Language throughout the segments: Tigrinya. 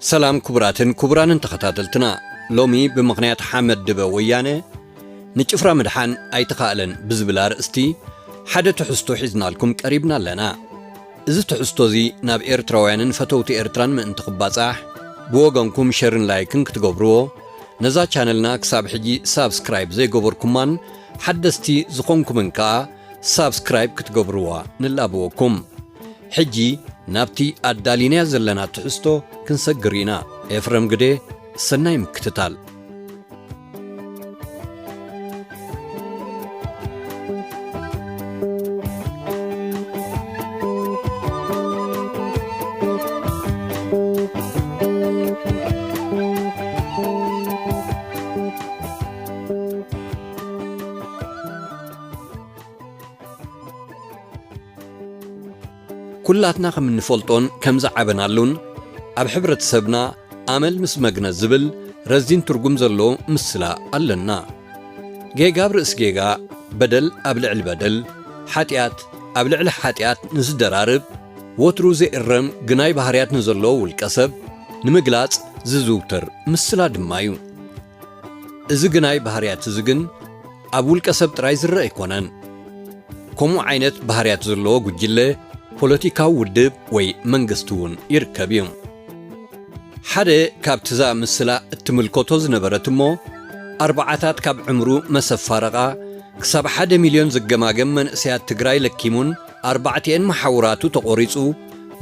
ሰላም ክቡራትን ክቡራንን ተኸታተልትና፣ ሎሚ ብምኽንያት ሓመድ ድበ ወያነ ንጭፍራ ምድሓን ኣይተኻእለን ብዝብል ኣርእስቲ ሓደ ትሕዝቶ ሒዝናልኩም ቀሪብና ኣለና። እዚ ትሕዝቶ እዚ ናብ ኤርትራውያንን ፈተውቲ ኤርትራን ምእንቲ ክባጻሕ፣ ብወገንኩም ሸርን ላይክን ክትገብርዎ፣ ነዛ ቻነልና ክሳብ ሕጂ ሳብስክራይብ ዘይገበርኩማን ሓደስቲ ዝኾንኩምን ከኣ ሳብስክራይብ ክትገብርዋ ንላበወኩም። ሕጂ ናብቲ ኣዳሊናያ ዘለና ትሕዝቶ ክንሰግር ኢና። ኤፍረም ግደ፣ ሰናይ ምክትታል። ኩላትና ከም እንፈልጦን ከም ዝዓበናሉን፣ ኣብ ሕብረተሰብና ኣመል ምስ መግነ ዝብል ረዚን ትርጉም ዘለዎ ምስላ ኣለና። ጌጋ ኣብ ርእሲ ጌጋ፣ በደል ኣብ ልዕሊ በደል፣ ሓጢኣት ኣብ ልዕሊ ሓጢኣት ንዝደራርብ፣ ወትሩ ዘይእረም ግናይ ባህርያት ንዘለዎ ውልቀ ሰብ ንምግላጽ ዝዝውተር ምስላ ድማ እዩ። እዚ ግናይ ባህርያት እዚ ግን ኣብ ውልቀ ሰብ ጥራይ ዝረአ ኣይኮነን። ከምኡ ዓይነት ባህርያት ዘለዎ ጉጅለ፣ ፖለቲካዊ ውድብ ወይ መንግስቲ እውን ይርከብ እዩ። ሓደ ካብቲ እዛ ምስላ እትምልከቶ ዝነበረት እሞ፣ ኣርባዓታት ካብ ዕምሩ መሰፋረቓ ክሳብ ሓደ ሚልዮን ዝገማገም መንእሰያት ትግራይ ለኪሙን ኣርባዕቲኤን መሓውራቱ ተቖሪጹ፣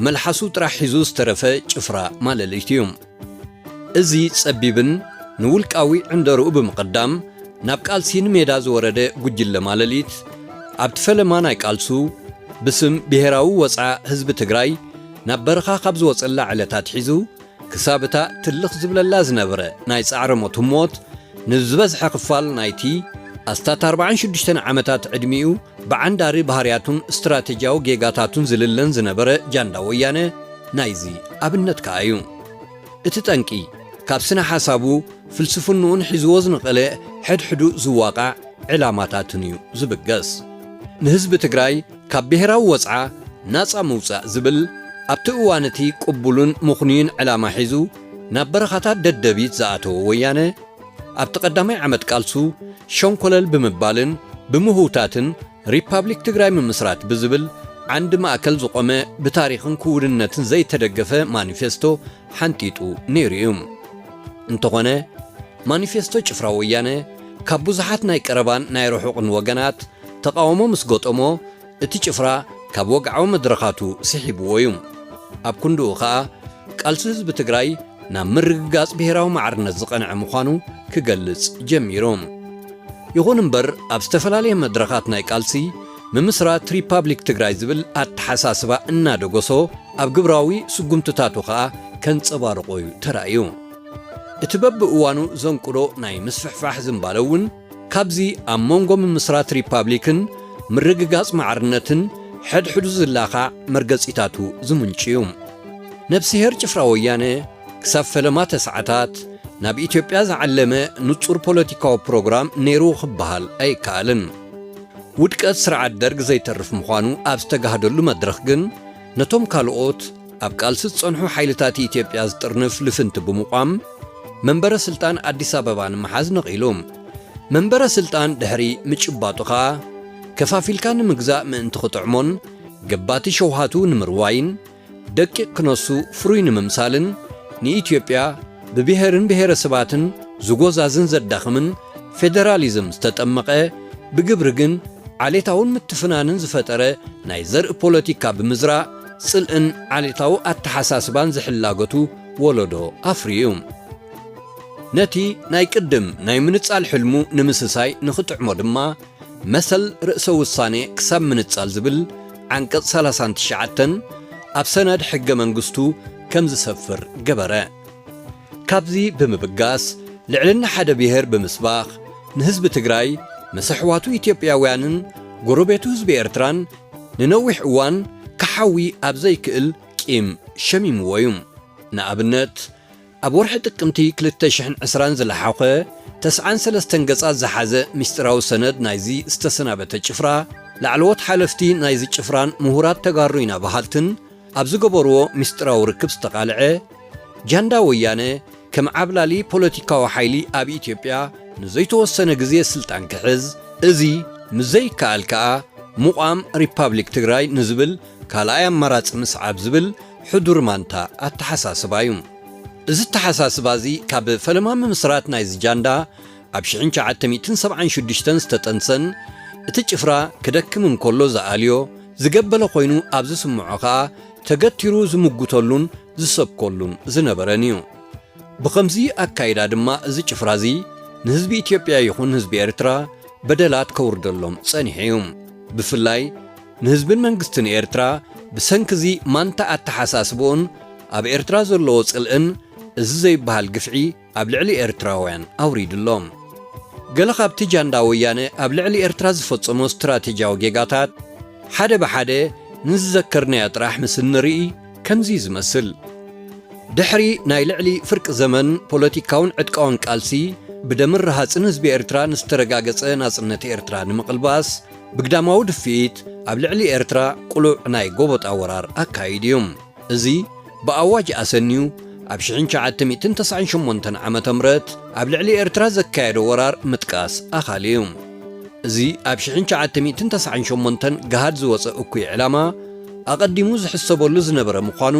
መልሓሱ ጥራሕ ሒዙ ዝተረፈ ጭፍራ ማለሊት እዩ። እዚ ጸቢብን ንውልቃዊ ዕንደርኡ ብምቕዳም ናብ ቃልሲ ንሜዳ ዝወረደ ጉጅለ ማለሊት፣ ኣብቲ ፈለማ ናይ ቃልሱ ብስም ብሄራዊ ወጽዓ ህዝቢ ትግራይ ናብ በረኻ ካብ ዝወጸላ ዕለት ኣትሒዙ ክሳብ እታ ትልኽ ዝብለላ ዝነበረ ናይ ጻዕረ ሞት ህሞት፣ ንዝበዝሐ ክፋል ናይቲ ኣስታት ኣርባዓን ሽዱሽተን ዓመታት ዕድሚኡ ብዓንዳሪ ባህርያቱን ስትራተጂያዊ ጌጋታቱን ዝልለን ዝነበረ ጃንዳ ወያነ ናይዚ ኣብነት ከኣ እዩ። እቲ ጠንቂ፣ ካብ ስነ ሓሳቡ ፍልስፍንኡን ሒዝዎ ዝነቐለ ሕድሕዱ ዝዋቓዕ ዕላማታትን እዩ ዝብገስ። ንህዝቢ ትግራይ ካብ ብሄራዊ ወጽዓ ናጻ ምውጻእ ዝብል ኣብቲ እዋን እቲ ቅቡልን ምኽኑይን ዕላማ ሒዙ ናብ በረኻታት ደደቢት ዝኣተወ ወያነ፣ ኣብቲ ቀዳማይ ዓመት ቃልሱ ሸንኮለል ብምባልን ብምህውታትን ሪፓብሊክ ትግራይ ምምስራት ብዝብል ዓንዲ ማእከል ዝቖመ ብታሪኽን ክውንነትን ዘይተደገፈ ማኒፌስቶ ሓንጢጡ ነይሩ እዩ። እንተኾነ፣ ማኒፌስቶ ጭፍራ ወያነ ካብ ብዙሓት ናይ ቀረባን ናይ ርሑቕን ወገናት ተቓውሞ ምስ ገጠሞ፣ እቲ ጭፍራ ካብ ወግዓዊ መድረኻቱ ስሒብዎ እዩ። ኣብ ክንድኡ ኸኣ፣ ቃልሲ ህዝቢ ትግራይ ናብ ምርግጋጽ ብሄራዊ ማዕርነት ዝቐንዐ ምዃኑ ክገልጽ ጀሚሩ። ይኹን እምበር፣ ኣብ ዝተፈላለየ መድረኻት ናይ ቃልሲ ምምስራት ሪፓብሊክ ትግራይ ዝብል ኣተሓሳስባ እናደገሶ፣ ኣብ ግብራዊ ስጉምትታቱ ኸኣ ከንጸባርቖ እዩ ተራእዩ። እቲ በብእዋኑ ዘንቅዶ ናይ ምስፍሕፋሕ ዝንባለ እውን፣ ካብዚ ኣብ መንጎ ምምስራት ሪፓብሊክን ምርግጋጽ ማዕርነትን ሕድሕዱ ዝላኻዕ መርገጺታቱ ዝምንጩ እዩ። ነብስሄር ጭፍራ ወያነ ክሳብ ፈለማ ተስዓታት ናብ ኢትዮጵያ ዝዓለመ ንጹር ፖለቲካዊ ፕሮግራም ነይሩ ክበሃል ኣይከኣልን። ውድቀት ስርዓት ደርግ ዘይተርፍ ምዃኑ ኣብ ዝተጋህደሉ መድረኽ ግን፣ ነቶም ካልኦት ኣብ ቃልሲ ዝጸንሑ ሓይልታት ኢትዮጵያ ዝጥርንፍ ልፍንቲ ብምቋም፣ መንበረ ስልጣን ኣዲስ ኣበባ ንምሓዝ ነቒሉ። መንበረ ስልጣን ድሕሪ ምጭባጡ ኸኣ፣ ከፋፊልካ ንምግዛእ ምእንቲ ክጥዕሞን ገባቲ ሸውሃቱ ንምርዋይን፣ ደቂቕ ክነሱ ፍሩይ ንምምሳልን፣ ንኢትዮጵያ ብብሄርን ብሄረሰባትን ዝጎዛዝን ዘዳኽምን ፌደራሊዝም ዝተጠመቐ፣ ብግብሪ ግን ዓሌታውን ምትፍናንን ዝፈጠረ ናይ ዘርኢ ፖለቲካ ብምዝራእ፣ ጽልእን ዓሌታዊ ኣተሓሳስባን ዝሕላገቱ ወለዶ ኣፍርዩ እዩ። ነቲ ናይ ቅድም ናይ ምንጻል ሕልሙ ንምስሳይ ንኽጥዕሞ ድማ፣ መሰል ርእሰ ውሳኔ ክሳብ ምንጻል ዝብል ዓንቀጽ ሰላሳን ትሽዓተን ኣብ ሰነድ ሕገ መንግስቱ ከም ዝሰፍር ገበረ። ካብዚ ብምብጋስ፣ ልዕልና ሓደ ብሔር ብምስባኽ፣ ንህዝቢ ትግራይ፣ ምስ ኣሕዋቱ ኢትዮጵያውያንን ጎረቤቱ ህዝቢ ኤርትራን ንነዊሕ እዋን ክሓዊ ኣብ ዘይክእል ቂም ሸሚምዎ እዩ። ንኣብነት፣ ኣብ ወርሒ ጥቅምቲ ክልተ ሽሕን ዕስራን ዝለሓኸ ተስዓን ሰለስተን ገጻት ዝሓዘ ምስጢራዊ ሰነድ ናይዚ ዝተሰናበተ ጭፍራ፣ ላዕለዎት ሓለፍቲ ናይዚ ጭፍራን ምሁራት ተጋሩ ኢና በሃልትን ኣብ ዝገበርዎ ምስጢራዊ ርክብ ዝተቓልዐ፣ ጃንዳ ወያነ ከም ዓብላሊ ፖለቲካዊ ሓይሊ ኣብ ኢትዮጵያ ንዘይተወሰነ ግዜ ስልጣን ክሕዝ፣ እዚ ምስ ዘይከኣል ከኣ ምቋም ሪፓብሊክ ትግራይ ንዝብል ካልኣይ ኣማራጺ ምስዓብ ዝብል ሕዱር ማንታ ኣተሓሳስባ እዩ። እዚ ኣተሓሳስባ እዚ ካብ ፈለማ ምምስራት ናይዚ ጃንዳ ኣብ ሽሕን ትሽዓተ ሚእትን ሰብዓን ሽዱሽተን ዝተጠንሰን፣ እቲ ጭፍራ ክደክም እንከሎ ዝኣልዮ፣ ዝገበለ ኮይኑ ኣብ ዝስምዖ ከኣ ተገቲሩ ዝምጉተሉን ዝሰብከሉን ዝነበረን እዩ። ብኸምዚ ኣካይዳ ድማ እዚ ጭፍራ እዚ ንህዝቢ ኢትዮጵያ ይኹን ህዝቢ ኤርትራ በደላት ከውርደሎም ጸኒሑ እዩ። ብፍላይ ንህዝብን መንግስትን ኤርትራ ብሰንኪ እዚ ማንታ ኣተሓሳስብኡን ኣብ ኤርትራ ዘለዎ ጽልእን እዚ ዘይበሃል ግፍዒ ኣብ ልዕሊ ኤርትራውያን ኣውሪዱ ኣሎ። ገለ ካብቲ ጃንዳ ወያነ ኣብ ልዕሊ ኤርትራ ዝፈጸሞ ስትራቴጂያዊ ጌጋታት ሓደ ብሓደ ንዝዘከርናዮ ጥራሕ ምስ እንርኢ ከምዚ እዩ ዝመስል። ድሕሪ ናይ ልዕሊ ፍርቂ ዘመን ፖለቲካውን ዕጥቃውን ቃልሲ፣ ብደምን ረሃጽን ህዝቢ ኤርትራ ንዝተረጋገጸ ናጽነት ኤርትራ ንምቕልባስ፣ ብግዳማዊ ድፍኢት ኣብ ልዕሊ ኤርትራ ቅሉዕ ናይ ጎበጣ ወራር ኣካይዱ እዩ። እዚ ብኣዋጅ ኣሰንዩ ኣብ ሽሕን ትሽዓተ ሚእትን ተስዓን ሸሞንተን ዓመተ ምህረት ኣብ ልዕሊ ኤርትራ ዘካየዶ ወራር ምጥቃስ ኣኻሊ እዩ። እዚ ኣብ ሽሕን ትሽዓተ ሚእትን ተስዓን ሸሞንተን ገሃድ ዝወጸ እኩይ ዕላማ ኣቐዲሙ ዝሕሰበሉ ዝነበረ ምዃኑ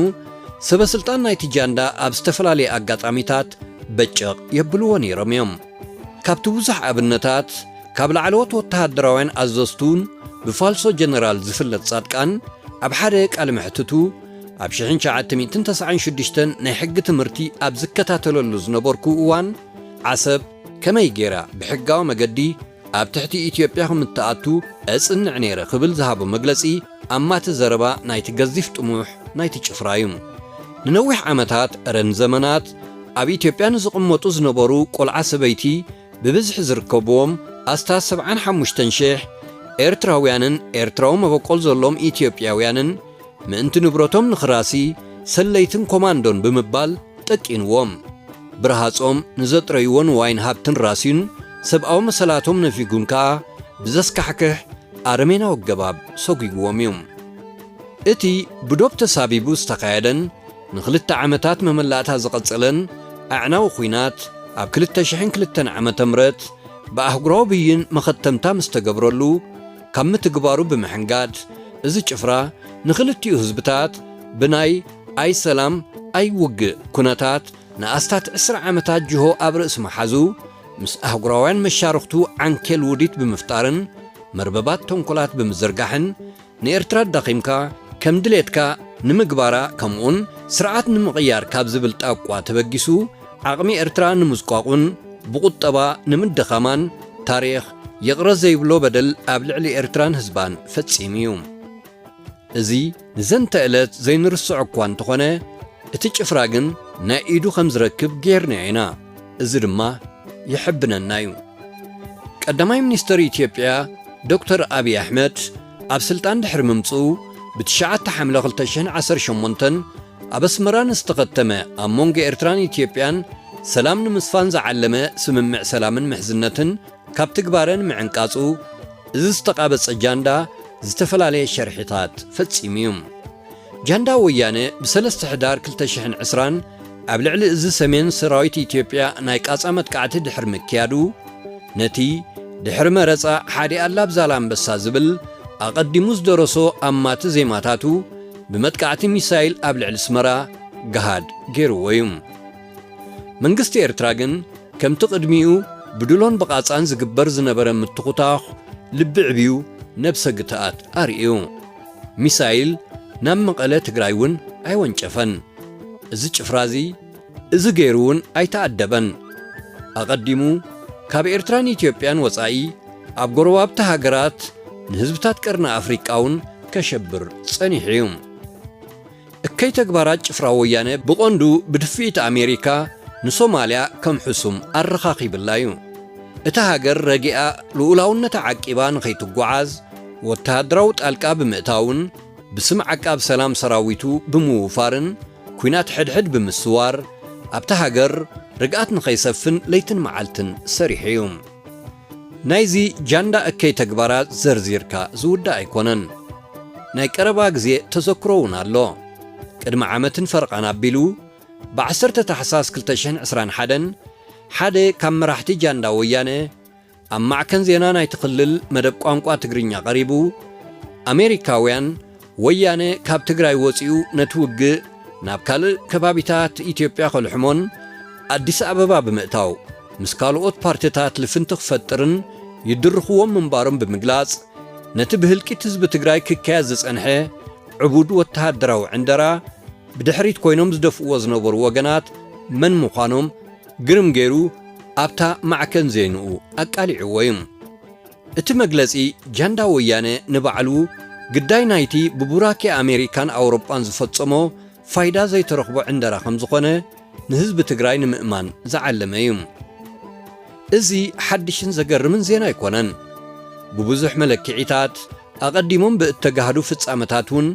ሰበ ስልጣን ናይቲ ጃንዳ ኣብ ዝተፈላለየ ኣጋጣሚታት በጨቕ የብልዎ ነይሮም እዮም። ካብቲ ብዙሕ ኣብነታት ካብ ላዕለዎት ወተሃደራውያን ኣዘዝቱን ብፋልሶ ጀነራል ዝፍለጥ ጻድቃን ኣብ ሓደ ቃለ መሕትቱ ኣብ ሽሕን ትሽዓተ ሚእትን ተስዓን ሽዱሽተን ናይ ሕጊ ትምህርቲ ኣብ ዝከታተለሉ ዝነበርኩ እዋን ዓሰብ ከመይ ገይራ ብሕጋዊ መገዲ ኣብ ትሕቲ ኢትዮጵያ ከም እትኣቱ እጽንዕ ነይረ ክብል ዝሃቦ መግለጺ ኣማቲ ዘረባ ናይቲ ገዚፍ ጥሙሕ ናይቲ ጭፍራ እዩ። ንነዊሕ ዓመታት እረን ዘመናት ኣብ ኢትዮጵያ ንዝቕመጡ ዝነበሩ ቆልዓ ሰበይቲ ብብዝሒ ዝርከብዎም ኣስታት ሰብዓን ሓሙሽተን ሽሕ ኤርትራውያንን ኤርትራዊ መበቆል ዘሎም ኢትዮጵያውያንን ምእንቲ ንብረቶም ንኽራሲ ሰለይትን ኮማንዶን ብምባል ጠቂንዎም። ብረሃጾም ንዘጥረይዎ ንዋይን ሃብትን ራስዩን ሰብኣዊ መሰላቶም ነፊጉን ከኣ ብዘስካሕክሕ ኣረሜናዊ ኣገባብ ሰጒግዎም እዩ። እቲ ብዶብ ተሳቢቡ ዝተኻየደን ንኽልተ ዓመታት መመላእታ ዝቐጸለን ኣዕናዊ ኲናት ኣብ ክልተ ሽሕን ክልተን ዓመተ ምህረት ብኣህጉራዊ ብይን መኸተምታ ምስ ተገብረሉ፣ ካብ ምትግባሩ ብምሕንጋድ፣ እዚ ጭፍራ ንኽልቲኡ ህዝብታት ብናይ ኣይ ሰላም ኣይ ውግእ ኩነታት ንኣስታት ዕስራ ዓመታት ጅሆ ኣብ ርእሲ ምሓዙ፣ ምስ ኣህጉራውያን መሻርኽቱ ዓንኬል ውዲት ብምፍጣርን መርበባት ተንኮላት ብምዝርጋሕን፣ ንኤርትራ ኣዳኺምካ ከም ድሌትካ ንምግባራ፣ ከምኡውን ስርዓት ንምቕያር ካብ ዝብል ጣቋ ተበጊሱ፣ ዓቕሚ ኤርትራ ንምዝቋቑን ብቑጠባ ንምድኻማን፣ ታሪኽ ይቕረ ዘይብሎ በደል ኣብ ልዕሊ ኤርትራን ህዝባን ፈጺሙ እዩ። እዚ ንዘንተ ዕለት ዘይንርስዖ እኳ እንተኾነ፣ እቲ ጭፍራ ግን ናይ ኢዱ ከም ዝረክብ ጌርናዮ ኢና። እዚ ድማ የሐብነና እዩ። ቀዳማይ ሚኒስተር ኢትዮጵያ ዶክተር ኣብይ ኣሕመድ ኣብ ስልጣን ድሕሪ ምምጽኡ፣ ብትሽዓተ ሓምለ ክልተ ሽሕን ዓሰርተ ሸሞንተን ኣብ ኣስመራ ንዝተኸተመ ኣብ መንጎ ኤርትራን ኢትዮጵያን ሰላም ንምስፋን ዝዓለመ ስምምዕ ሰላምን ምሕዝነትን ካብ ትግባረ ንምዕንቃጹ፣ እዚ ዝተቓበጸ ጃንዳ ዝተፈላለየ ሸርሒታት ፈጺሙ እዩ። ጃንዳ ወያነ ብሰለስተ ሕዳር ክልተ ሽሕን ዕስራን ኣብ ልዕሊ እዚ ሰሜን ሰራዊት ኢትዮጵያ ናይ ቃጻ መጥቃዕቲ ድሕሪ ምክያዱ፣ ነቲ ድሕሪ መረጻ ሓዲኣ ኣላ ኣብ ዛላምበሳ ዝብል ኣቐዲሙ ዝደረሶ ኣማቲ ዜማታቱ ብመጥቃዕቲ ሚሳይል ኣብ ልዕሊ ኣስመራ ገሃድ ገይርዎ እዩ። መንግስቲ ኤርትራ ግን ከምቲ ቅድሚኡ ብድሎን ብቓጻን ዝግበር ዝነበረ ምትኹታኹ ልቢ ዕብዩ ነብሰ ግትኣት ኣርእዩ። ሚሳይል ናብ መቐለ ትግራይ እውን ኣይወንጨፈን። እዚ ጭፍራ እዚ እዚ ገይሩ እውን ኣይተኣደበን። ኣቐዲሙ ካብ ኤርትራን ኢትዮጵያን ወጻኢ ኣብ ጎረባብቲ ሃገራት ንህዝብታት ቀርኒ ኣፍሪቃ እውን ከሸብር ጸኒሑ እዩ። እከይ ተግባራት ጭፍራ ወያነ ብቐንዱ ብድፍኢት ኣሜሪካ ንሶማልያ ከም ሕሱም ኣረኻኺብላ እዩ። እታ ሃገር ረጊኣ ልኡላውነታ ዓቂባ ንኸይትጓዓዝ ወተሃደራዊ ጣልቃ ብምእታውን ብስም ዓቃብ ሰላም ሰራዊቱ ብምውፋርን ኲናት ሕድሕድ ብምስዋር ኣብታ ሃገር ርግኣት ንኸይሰፍን ለይትን መዓልትን ሰሪሑ እዩ። ናይዚ ጃንዳ እከይ ተግባራት ዘርዚርካ ዝውዳእ ኣይኮነን። ናይ ቀረባ ግዜ ተዘክሮ እውን ኣሎ። ቅድሚ ዓመትን ፈረቓን ኣቢሉ ብ10 ታሕሳስ ክልተ ሽሕን ዕስራን ሓደን ሓደ ካብ መራሕቲ ጃንዳ ወያነ ኣብ ማዕከን ዜና ናይቲ ክልል መደብ ቋንቋ ትግርኛ ቀሪቡ፣ ኣሜሪካውያን ወያነ ካብ ትግራይ ወጺኡ ነቲ ውግእ ናብ ካልእ ከባቢታት ኢትዮጵያ ከልሕሞን ኣዲስ ኣበባ ብምእታው ምስ ካልኦት ፓርቲታት ልፍንቲ ክፈጥርን ይድርኽዎም ምንባሮም ብምግላጽ፣ ነቲ ብህልቂት ህዝቢ ትግራይ ክካየድ ዝጸንሐ ዕቡድ ወተሃደራዊ ዕንደራ ብድሕሪት ኮይኖም ዝደፍእዎ ዝነበሩ ወገናት መን ምዃኖም ግርም ገይሩ ኣብታ ማዕከን ዜንኡ ኣቃሊዕዎ እዩ። እቲ መግለጺ ጃንዳ ወያነ ንባዕሉ ግዳይ ናይቲ ብቡራኬ ኣሜሪካን ኣውሮጳን ዝፈጸሞ ፋይዳ ዘይተረኽቦ ዕንደራ ከም ዝኾነ ንህዝቢ ትግራይ ንምእማን ዝዓለመ እዩ። እዚ ሓድሽን ዘገርምን ዜና ኣይኮነን። ብብዙሕ መለክዒታት ኣቐዲሞም ብእተጋህዱ ፍጻመታት እውን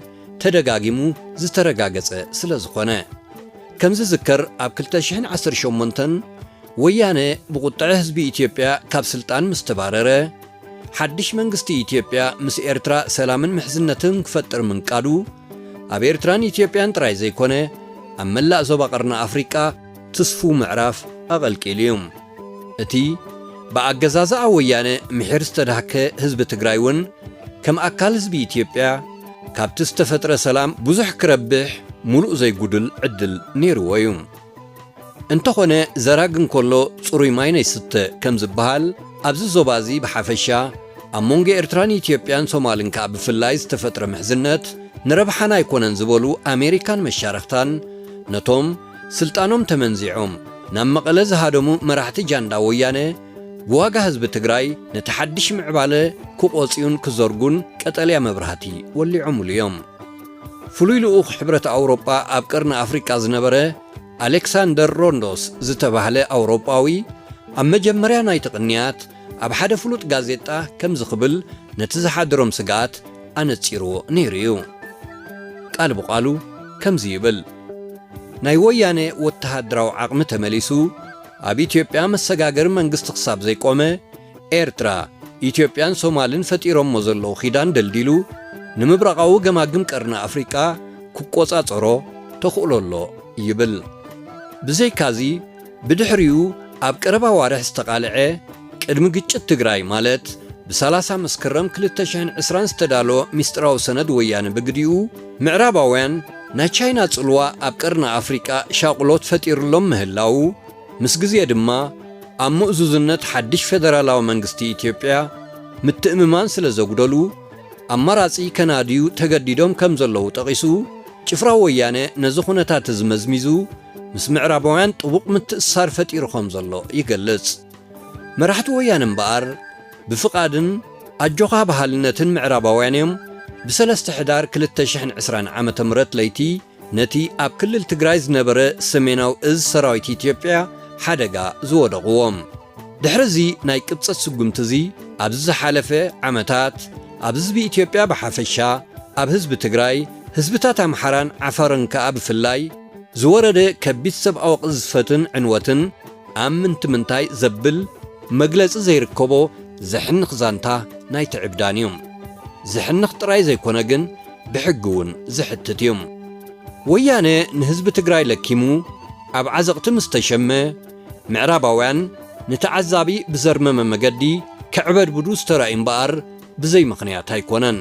ተደጋጊሙ ዝተረጋገጸ ስለ ዝኾነ። ከም ዝዝከር ኣብ ክልተ ሽሕን ዓሰርተ ሸሞንተን ወያነ ብቁጥዐ ህዝቢ ኢትዮጵያ ካብ ስልጣን ምስ ተባረረ፣ ሓድሽ መንግስቲ ኢትዮጵያ ምስ ኤርትራ ሰላምን ምሕዝነትን ክፈጥር ምንቃዱ ኣብ ኤርትራን ኢትዮጵያን ጥራይ ዘይኮነ ኣብ መላእ ዞባ ቀርኒ ኣፍሪቃ ትስፉው ምዕራፍ ኣቐልቂሉ እዩ። እቲ ብኣገዛዝኣ ወያነ ምሒር ዝተዳህከ ህዝቢ ትግራይ እውን ከም ኣካል ህዝቢ ኢትዮጵያ ካብቲ ዝተፈጥረ ሰላም ብዙሕ ክረብሕ ሙሉእ ዘይጉድል ዕድል ነይርዎ እዩ። እንተኾነ ዘራግ እንከሎ ጽሩይ ማይ ነይስተ ከም ዝበሃል ኣብዚ ዞባ እዚ ብሓፈሻ ኣብ መንጎ ኤርትራን ኢትዮጵያን ሶማልን ከኣ ብፍላይ ዝተፈጥረ ምሕዝነት ንረብሓና ኣይኮነን ዝበሉ ኣሜሪካን መሻርኽታን ነቶም ስልጣኖም ተመንዚዖም ናብ መቐለ ዝሃደሙ መራሕቲ ጃንዳ ወያነ ብዋጋ ህዝቢ ትግራይ ነቲ ሓድሽ ምዕባለ ክቖጽዩን ክዘርጉን ቀጠልያ መብራህቲ ወሊዖምሉ እዮም። ፍሉይ ልኡኽ ሕብረት ኣውሮጳ ኣብ ቀርኒ ኣፍሪቃ ዝነበረ ኣሌክሳንደር ሮንዶስ ዝተባህለ ኣውሮጳዊ ኣብ መጀመርያ ናይቲ ቅንያት ኣብ ሓደ ፍሉጥ ጋዜጣ ከምዚ ክብል ነቲ ዝሓድሮም ስግኣት ኣነጺርዎ ነይሩ እዩ። ቃል ብቓሉ ከምዚ ይብል፣ ናይ ወያነ ወተሃደራዊ ዓቕሚ ተመሊሱ ኣብ ኢትዮጵያ መሰጋገሪ መንግስቲ ክሳብ ዘይቆመ፣ ኤርትራ፣ ኢትዮጵያን ሶማልን ፈጢሮሞ ዘለዉ ኺዳን ደልዲሉ፣ ንምብራቓዊ ገማግም ቀርኒ ኣፍሪቃ ክቆጻጸሮ ተኽእሎ ኣሎ ይብል። ብዘይካዚ፣ ብድሕሪኡ ኣብ ቀረባ ኣዋርሕ ዝተቓልዐ፣ ቅድሚ ግጭት ትግራይ ማለት ብሰላሳ መስከረም ክልተ ሽሕን ዕስራን ዝተዳለወ ሚስጥራዊ ሰነድ ወያነ ብግዲኡ፣ ምዕራባውያን ናይ ቻይና ጽልዋ ኣብ ቀርኒ ኣፍሪቃ ሻቕሎት ፈጢሩሎም ምህላዉ፣ ምስ ግዜ ድማ ኣብ ምእዙዝነት ሓድሽ ፌደራላዊ መንግስቲ ኢትዮጵያ ምትእምማን ስለ ዘጉደሉ፣ ኣማራጺ ከናድዩ ተገዲዶም ከም ዘለዉ ጠቒሱ፣ ጭፍራ ወያነ ነዚ ኩነታት እዚ መዝሚዙ፣ ምስ ምዕራባውያን ጥቡቕ ምትእስሳር ፈጢሩ ከም ዘሎ ይገልጽ። መራሕቲ ወያነ እምበኣር፣ ብፍቓድን ኣጆኻ በሃልነትን ምዕራባውያን እዮም ብሰለስተ ሕዳር ክልተ ሽሕን ዕስራን ዓመተ ምህረት ለይቲ ነቲ ኣብ ክልል ትግራይ ዝነበረ ሰሜናዊ እዝ ሰራዊት ኢትዮጵያ ሓደጋ ዝወደቕዎም። ድሕሪ እዚ ናይ ቅብጸት ስጉምቲ እዚ፣ ኣብዚ ዝሓለፈ ዓመታት፣ ኣብ ህዝቢ ኢትዮጵያ ብሓፈሻ፣ ኣብ ህዝቢ ትግራይ፣ ህዝብታት ኣምሓራን ዓፋርን ከኣ ብፍላይ፣ ዝወረደ ከቢድ ሰብኣዊ ቅዝፈትን ዕንወትን፣ ኣብ ምንቲ ምንታይ ዘብል መግለጺ ዘይርከቦ ዘሕንኽ ዛንታ ናይቲ ዕብዳን እዩ። ዘሕንኽ ጥራይ ዘይኮነ ግን፣ ብሕጊ እውን ዘሕትት እዩ። ወያነ ንህዝቢ ትግራይ ለኪሙ ኣብ ዓዘቕቲ ምስ ተሸመ፣ ምዕራባውያን ንተዓዛቢ ብዘርመመ መገዲ ከዕበድብዱ ዝተራእዩ እምበኣር ብዘይ ምኽንያት ኣይኮነን።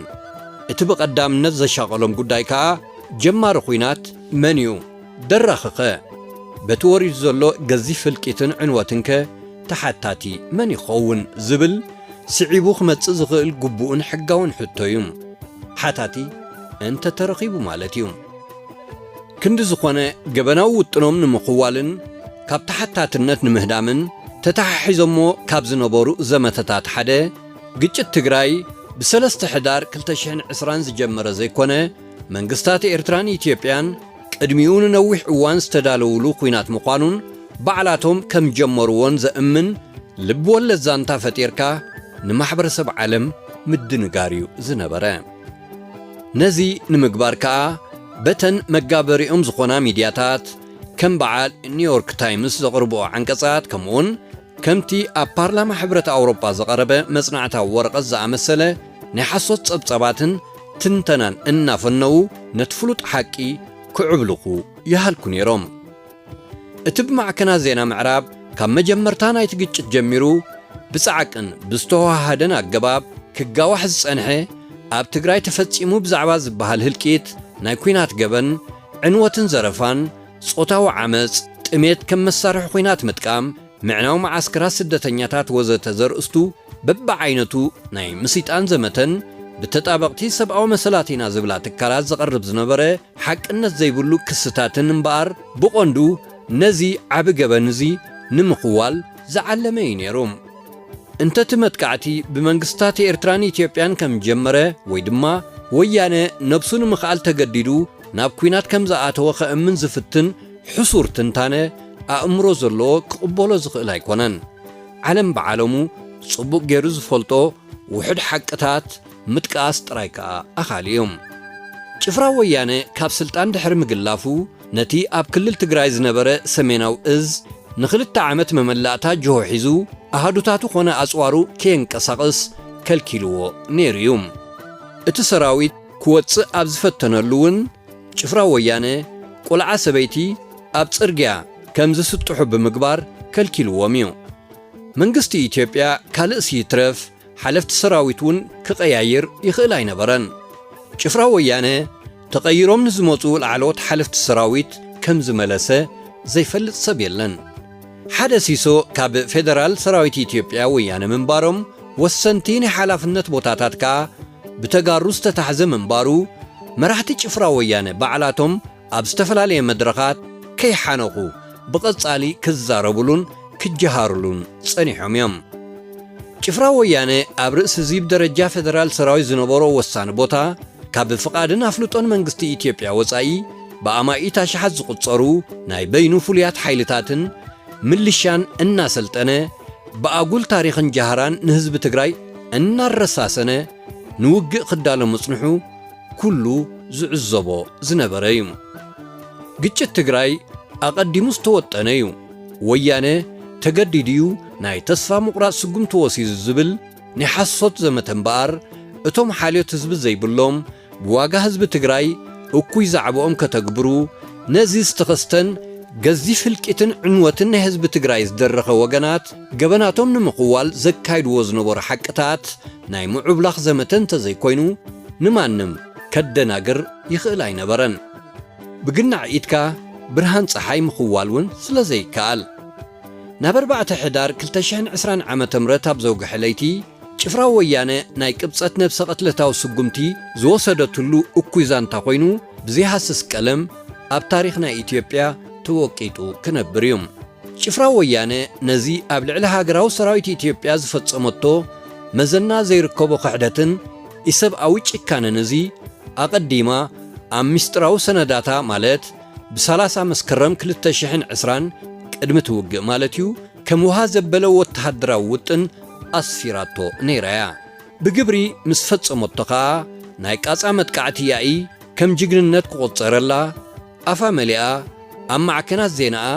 እቲ ብቐዳምነት ዘሻቐሎም ጉዳይ ከኣ ጀማሪ ኲናት መን እዩ? ደራኺኸ? በቲ ወሪዱ ዘሎ ገዚፍ ህልቂትን ዕንወትንከ ተሓታቲ መን ይኸውን? ዝብል ስዒቡ ክመጽእ ዝኽእል ግቡእን ሕጋውን ሕቶ እዩ። ሓታቲ እንተ ተረኺቡ ማለት እዩ። ክንዲ ዝኾነ፣ ገበናዊ ውጥኖም ንምኽዋልን ካብ ተሓታትነት ንምህዳምን ተተሓሒዞሞ ካብ ዝነበሩ ዘመተታት ሓደ፣ ግጭት ትግራይ ብሰለስተ ሕዳር ክልተ ሽሕን ዕስራን ዝጀመረ ዘይኮነ፣ መንግስታት ኤርትራን ኢትዮጵያን ቅድሚኡ ንነዊሕ እዋን ዝተዳለውሉ ኲናት ምዃኑን ባዕላቶም ከም ጀመርዎን ዘእምን ልብ ወለድ ዛንታ ፈጢርካ ንማሕበረሰብ ዓለም ምድንጋር እዩ ዝነበረ። ነዚ ንምግባር ከኣ በተን መጋበሪኦም ዝኾና ሚድያታት ከም በዓል ኒውዮርክ ታይምስ ዘቕርብኦ ዓንቀጻት፣ ከምኡውን ከምቲ ኣብ ፓርላማ ሕብረት ኣውሮጳ ዝቐረበ መጽናዕታዊ ወረቐት ዝኣመሰለ ናይ ሓሶት ጸብጸባትን ትንተናን እናፈነዉ ነቲ ፍሉጥ ሓቂ ክዕብልኹ ይሃልኩ ነይሮም። እቲ ብማዕከናት ዜና ምዕራብ ካብ መጀመርታ ናይቲ ግጭት ጀሚሩ ብጻዕቅን ብዝተወሃሃደን ኣገባብ ክጋዋሕ ዝጸንሐ፣ ኣብ ትግራይ ተፈጺሙ ብዛዕባ ዝበሃል ህልቂት፣ ናይ ኲናት ገበን፣ ዕንወትን ዘረፋን፣ ጾታዊ ዓመጽ፣ ጥሜት ከም መሳርሒ ኲናት ምጥቃም፣ ምዕናው መዓስከራት ስደተኛታት ወዘተ ዘርእስቱ በብዓይነቱ ናይ ምስይጣን ዘመተን ብተጣበቕቲ ሰብኣዊ መሰላት ኢና ዝብላ ትካላት ዝቐርብ ዝነበረ ሓቅነት ዘይብሉ ክስታትን እምበኣር፣ ብቐንዱ ነዚ ዓቢ ገበን እዚ ንምኽዋል ዝዓለመ እዩ ነይሩ። እንተቲ መጥቃዕቲ ብመንግስታት ኤርትራን ኢትዮጵያን ከም ጀመረ፣ ወይ ድማ ወያነ ነብሱ ንምኽኣል ተገዲዱ ናብ ኲናት ከም ዝኣተወ ከእምን ዝፍትን ሕሱር ትንታነ ኣእምሮ ዘለዎ ክቕበሎ ዝኽእል ኣይኮነን። ዓለም ብዓለሙ ጽቡቕ ገይሩ ዝፈልጦ ውሑድ ሓቅታት ምጥቃስ ጥራይ ከኣ ኣኻሊ እዩ። ጭፍራ ወያነ ካብ ስልጣን ድሕሪ ምግላፉ፣ ነቲ ኣብ ክልል ትግራይ ዝነበረ ሰሜናዊ እዝ ንኽልተ ዓመት መመላእታ ጅሆ ሒዙ፣ ኣሃዱታቱ ኾነ ኣጽዋሩ ከየንቀሳቕስ ከልኪልዎ ነይሩ እዩ። እቲ ሰራዊት ክወጽእ ኣብ ዝፈተነሉ እውን፣ ጭፍራ ወያነ ቆልዓ ሰበይቲ ኣብ ጽርግያ ከም ዝስጥሑ ብምግባር ከልኪልዎም እዩ። መንግስቲ ኢትዮጵያ ካልእስ ይትረፍ ሓለፍቲ ሰራዊት እውን ክቐያይር ይኽእል ኣይነበረን። ጭፍራ ወያነ ተቐይሮም ንዝመጹ ላዕለዎት ሓለፍቲ ሰራዊት ከም ዝመለሰ ዘይፈልጥ ሰብ የለን። ሓደ ሲሶ ካብ ፌደራል ሰራዊት ኢትዮጵያ ወያነ ምንባሮም፣ ወሰንቲ ናይ ሓላፍነት ቦታታት ከኣ ብተጋሩ ዝተታሕዘ ምንባሩ፣ መራሕቲ ጭፍራ ወያነ ባዕላቶም ኣብ ዝተፈላለየ መድረኻት ከይሓነቑ ብቐጻሊ ክዛረቡሉን ክጀሃሩሉን ጸኒሖም እዮም። ጭፍራ ወያነ ኣብ ርእሲ እዚ ብደረጃ ፌደራል ሰራዊት ዝነበሮ ወሳኒ ቦታ፣ ካብ ፍቓድን ኣፍልጦን መንግስቲ ኢትዮጵያ ወጻኢ፣ ብኣማኢት ኣሽሓት ዝቑጸሩ ናይ በይኑ ፍሉያት ሓይልታትን ምልሻን እናሰልጠነ፣ ብኣጉል ታሪኽን ጃህራን ንህዝቢ ትግራይ እናረሳሰነ ንውግእ ክዳሎ ምጽንሑ ኩሉ ዝዕዘቦ ዝነበረ እዩ። ግጭት ትግራይ ኣቐዲሙ ዝተወጠነ እዩ። ወያነ ተገዲዱ እዩ ናይ ተስፋ ምቑራጽ ስጉምቲ ወሲዱ ዝብል ናይ ሓሶት ዘመተ እምበኣር፣ እቶም ሓልዮት ህዝቢ ዘይብሎም፣ ብዋጋ ህዝቢ ትግራይ እኩይ ዛዕባኦም ከተግብሩ፣ ነዚ ዝተኸስተን ገዚፍ ህልቂትን ዕንወትን ናይ ህዝቢ ትግራይ ዝደረኸ ወገናት፣ ገበናቶም ንምኽዋል ዘካይድዎ ዝነበሩ ሓቅታት ናይ ምዑብላኽ ዘመተ እንተዘይኮይኑ፣ ንማንም ከደናግር ይኽእል ኣይነበረን። ብግናዕ ኢድካ ብርሃን ጸሓይ ምኽዋል እውን ስለ ዘይከኣል። ናብ ኣርባዕተ ሕዳር ክልተ ሽሕን ዕስራን ዓመተ ምህረት ኣብ ዘውግሐ ለይቲ፣ ጭፍራ ወያነ ናይ ቅብጸት ነብሰ ቅትለታዊ ስጉምቲ ዝወሰደትሉ እኩይ ዛንታ ኮይኑ፣ ብዘይሃስስ ቀለም ኣብ ታሪኽ ናይ ኢትዮጵያ ተወቂጡ ክነብር እዩ። ጭፍራ ወያነ ነዚ ኣብ ልዕሊ ሃገራዊ ሰራዊት ኢትዮጵያ ዝፈጸመቶ መዘና ዘይርከቦ ክሕደትን ኢሰብኣዊ ጭካነን እዚ፣ ኣቐዲማ ኣብ ምስጢራዊ ሰነዳታ፣ ማለት ብሰላሳ መስከረም ክልተ ሽሕን ዕስራን፣ ቅድሚ እቲ ውግእ ማለት እዩ፣ ከም ውሃ ዘበለ ወተሃደራዊ ውጥን ኣስፊራቶ ነይራ እያ። ብግብሪ ምስ ፈጸመቶ ኸኣ፣ ናይ ቃጻ መጥቃዕቲ ያኢ ከም ጅግንነት ክቑጸረላ፣ ኣፋ መሊኣ ኣብ ማዕከናት ዜናኣ፣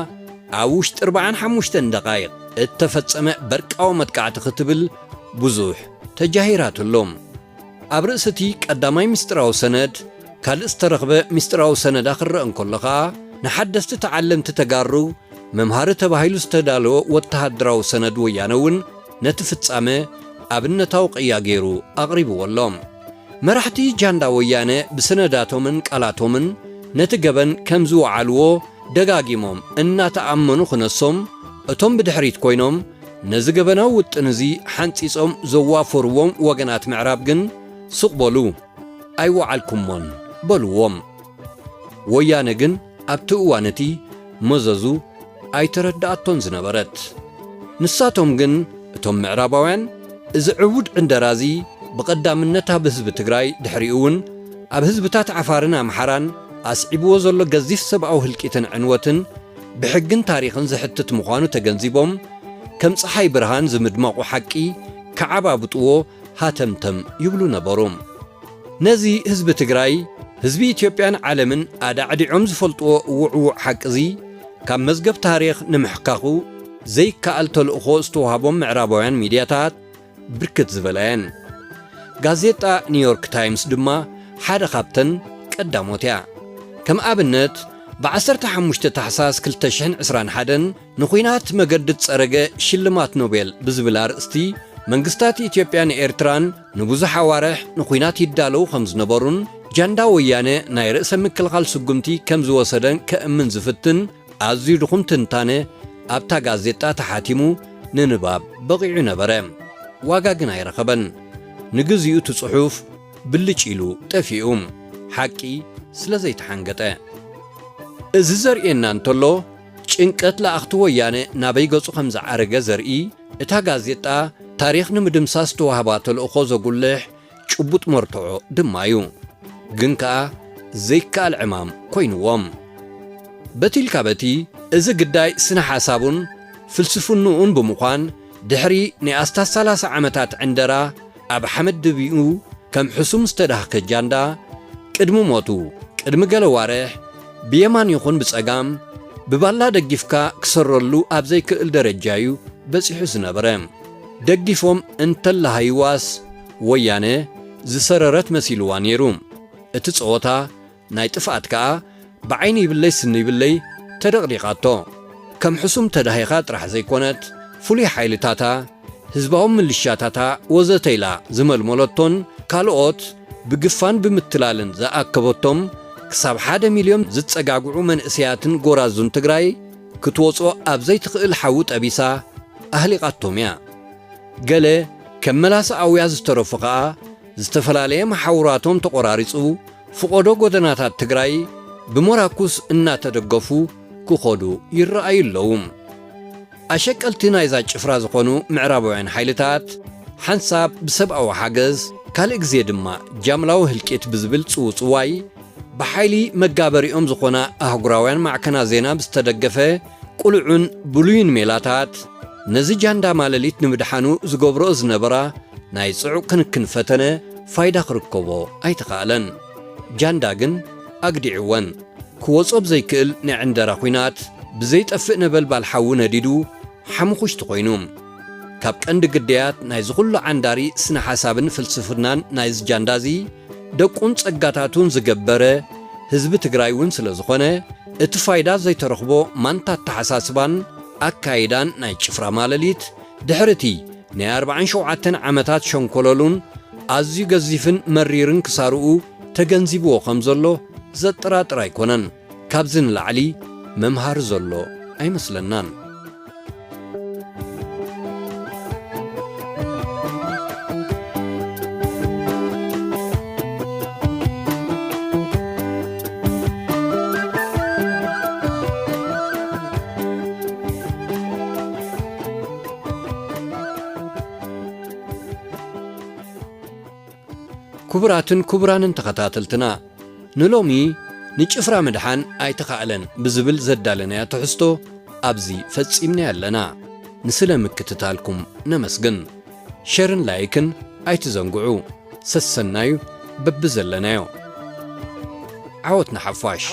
ኣብ ውሽጢ ኣርብዓን ሓሙሽተን ደቓይቕ እተፈጸመ በርቃዊ መጥቃዕቲ ክትብል ብዙሕ ተጃሂራትሎም። ኣብ ርእሲ እቲ ቀዳማይ ምስጢራዊ ሰነድ፣ ካልእ ዝተረኽበ ምስጢራዊ ሰነዳ ክረአ እንከሎ ኸኣ፣ ንሓደስቲ ተዓለምቲ ተጋሩ መምሃሪ ተባሂሉ ዝተዳለወ ወተሃደራዊ ሰነድ ወያነ እውን ነቲ ፍጻመ ኣብነታዊ ቅያ ገይሩ ኣቕሪብዎ ኣሎ። መራሕቲ ጃንዳ ወያነ ብሰነዳቶምን ቃላቶምን ነቲ ገበን ከም ዝወዓልዎ ደጋጊሞም እናተኣመኑ ክነሶም፣ እቶም ብድሕሪት ኮይኖም ነዚ ገበናዊ ውጥን እዚ ሓንጺጾም ዘዋፈርዎም ወገናት ምዕራብ ግን ስቕ በሉ፣ ኣይወዓልኩሞን በልዎም። ወያነ ግን ኣብቲ እዋን እቲ መዘዙ ኣይተረድኣቶን ዝነበረት። ንሳቶም ግን፣ እቶም ምዕራባውያን፣ እዚ ዕቡድ ዕንደራ እዚ ብቐዳምነት ኣብ ህዝቢ ትግራይ፣ ድሕሪኡ እውን ኣብ ህዝብታት ዓፋርን ኣምሓራን ኣስዒብዎ ዘሎ ገዚፍ ሰብኣዊ ህልቂትን ዕንወትን ብሕግን ታሪኽን ዘሕትት ምዃኑ ተገንዚቦም፣ ከም ጸሓይ ብርሃን ዝምድመቑ ሓቂ ክዓባብጥዎ ሃተምተም ይብሉ ነበሩ። ነዚ ህዝቢ ትግራይ፣ ህዝቢ ኢትዮጵያን ዓለምን ኣዳዕዲዖም ዝፈልጥዎ ውዕዉዕ ሓቂ እዚ ካብ መዝገብ ታሪኽ ንምሕካኹ ዘይከኣል ተልእኾ ዝተዋህቦም ምዕራባውያን ሚድያታት ብርክት ዝበላ እየን። ጋዜጣ ኒውዮርክ ታይምስ ድማ ሓደ ካብተን ቀዳሞት እያ። ከም ኣብነት፣ ብ15 ታሕሳስ ክልተ ሽሕን ዕስራን ሓደን ንኹናት መገዲ ዝጸረገ ሽልማት ኖቤል ብዝብል ኣርእስቲ፣ መንግስታት ኢትዮጵያን ኤርትራን ንብዙሕ ኣዋርሕ ንኹናት ይዳለዉ ከም ዝነበሩን፣ ጃንዳ ወያነ ናይ ርእሰ ምክልኻል ስጉምቲ ከም ዝወሰደን ከእምን ዝፍትን ኣዝዩ ድኹም ትንታነ ኣብታ ጋዜጣ ተሓቲሙ ንንባብ በቒዑ ነበረ። ዋጋ ግን ኣይረኸበን። ንግዚኡ እቲ ጽሑፍ ብልጭ ኢሉ ጠፊኡ፣ ሓቂ ስለ ዘይተሓንገጠ። እዚ ዘርእየና እንተሎ፣ ጭንቀት ለኣኽቲ ወያነ ናበይ ገጹ ከም ዝዓረገ ዘርኢ፣ እታ ጋዜጣ ታሪኽ ንምድምሳስ ዝተዋህባ ተልእኾ ዘጉልሕ ጭቡጥ መርትዖ ድማ እዩ። ግን ከኣ ዘይከኣል ዕማም ኮይንዎም። በቲ ኢልካ በቲ፣ እዚ ግዳይ ስነ ሓሳቡን ፍልስፍንኡን ብምዃን፣ ድሕሪ ናይ ኣስታት ሰላሳ ዓመታት ዕንደራ ኣብ ሓመድ ድቢኡ ከም ሕሱም ዝተዳህከ ጃንዳ፣ ቅድሚ ሞቱ፣ ቅድሚ ገለ ዋርሕ፣ ብየማን ይኹን ብጸጋም፣ ብባላ ደጊፍካ ክሰረሉ ኣብ ዘይክእል ደረጃ እዩ በጺሑ ዝነበረ። ደጊፎም እንተለሃይዋስ፣ ወያነ ዝሰረረት መሲልዋ ነይሩ። እቲ ጸወታ ናይ ጥፍኣት ከኣ ብዓይኒ ይብለይ ስኒ ይብለይ ተደቕዲቓቶ። ከም ሕሱም ተዳሂኻ ጥራሕ ዘይኮነት፣ ፍሉይ ሓይልታታ፣ ህዝባዊ ምልሻታታ ወዘተ ኢላ ዝመልመለቶን ካልኦት ብግፋን ብምትላልን ዝኣከበቶም ክሳብ ሓደ ሚልዮን ዝጸጋግዑ መንእሰያትን ጎራዙን ትግራይ ክትወጾ ኣብ ዘይትኽእል ሓዊ ጠቢሳ ኣህሊቓቶም እያ። ገለ ከም መላሰ ኣውያ ዝተረፉ ኸኣ ዝተፈላለየ መሓውራቶም ተቖራሪጹ፣ ፍቖዶ ጎደናታት ትግራይ ብሞራኩስ እናተደገፉ ክኸዱ ይረኣዩ ኣለዉ። ኣሸቀልቲ ናይዛ ጭፍራ ዝኾኑ ምዕራባውያን ሓይልታት፣ ሓንሳብ ብሰብኣዊ ሓገዝ፣ ካልእ ግዜ ድማ ጃምላዊ ህልቂት ብዝብል ጽውጽዋይ፣ ብሓይሊ መጋበሪኦም ዝኾና ኣህጉራውያን ማዕከናት ዜና ብዝተደገፈ ቅሉዕን ብሉይን ሜላታት፣ ነዚ ጃንዳ ማለሊት ንምድሓኑ ዝገብርኦ ዝነበራ ናይ ጽዑቕ ክንክን ፈተነ ፋይዳ ክርከቦ ኣይተኻእለን። ጃንዳ ግን ኣግዲዕወን። ክወጾ ብዘይክእል ናይ ዕንደራ ኲናት፣ ብዘይጠፍእ ነበልባል ሓዊ ነዲዱ ሓሙኹሽቲ ኮይኑ። ካብ ቀንዲ ግዳያት ናይዚ ኩሉ ዓንዳሪ ስነ ሓሳብን ፍልስፍናን ናይዚ ጃንዳ እዚ፣ ደቁን ጸጋታቱን ዝገበረ ህዝቢ ትግራይ እውን ስለ ዝኾነ፣ እቲ ፋይዳ ዘይተረኽቦ ማንታ ኣተሓሳስባን ኣካይዳን ናይ ጭፍራ ማለሊት፣ ድሕሪ እቲ ናይ ኣርባዓን ሸውዓተን ዓመታት ሸንኮለሉን ኣዝዩ ገዚፍን መሪርን ክሳርኡ ተገንዚብዎ ከም ዘሎ ዘጠራጥር ኣይኮነን። ካብዚ ንላዕሊ መምሃሪ ዘሎ ኣይመስለናን። ክቡራትን ክቡራንን ተኸታተልትና፣ ንሎሚ ንጭፍራ ምድሓን ኣይተኻእለን ብዝብል ዘዳለናዮ ትሕዝቶ ኣብዚ ፈጺምናዮ ኣለና። ንስለ ምክትታልኩም ነመስግን። ሸርን ላይክን ኣይትዘንግዑ። ሰሰናዩ በብዘለናዮ። ዓወት ንሓፋሽ።